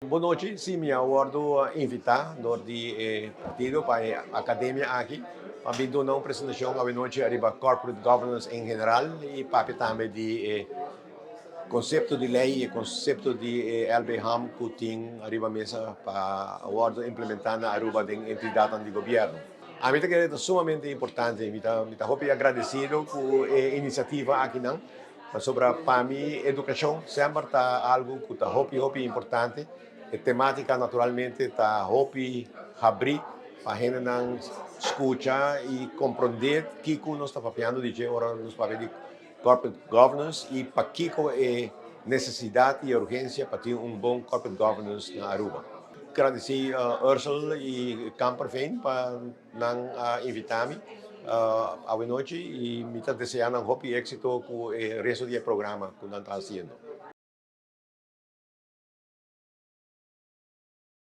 Bon nochi, si, mi a wordo invita door di e partido pa e academia aki pa bin duna un presentacion awe nochi ariba corporate governance en general y papia tambe di e concepto di ley y e concepto di e LBHAM cu tin ariba mesa pa wordo implementa na Aruba den entidadnan di gobierno. Ami ta kere ta sumamente importante y mi ta hopi agradecido cu e iniciativa akinan, pasobra pa mi educacion semper ta algo cu ta hopi hopi importante. E tematica naturalmente ta hopi habri pa hendenan scucha y comprende kico nos ta papiando di dje ora nos papia di corporate governance y pakico e necesidad y urgencia pa tin un bon corporate governance na Aruba. Gradici Ursel y Kamperveen pa nan invita mi awe nochi y mi ta desea nan hopi exito cu e resto di e programa cu nan ta haciendo.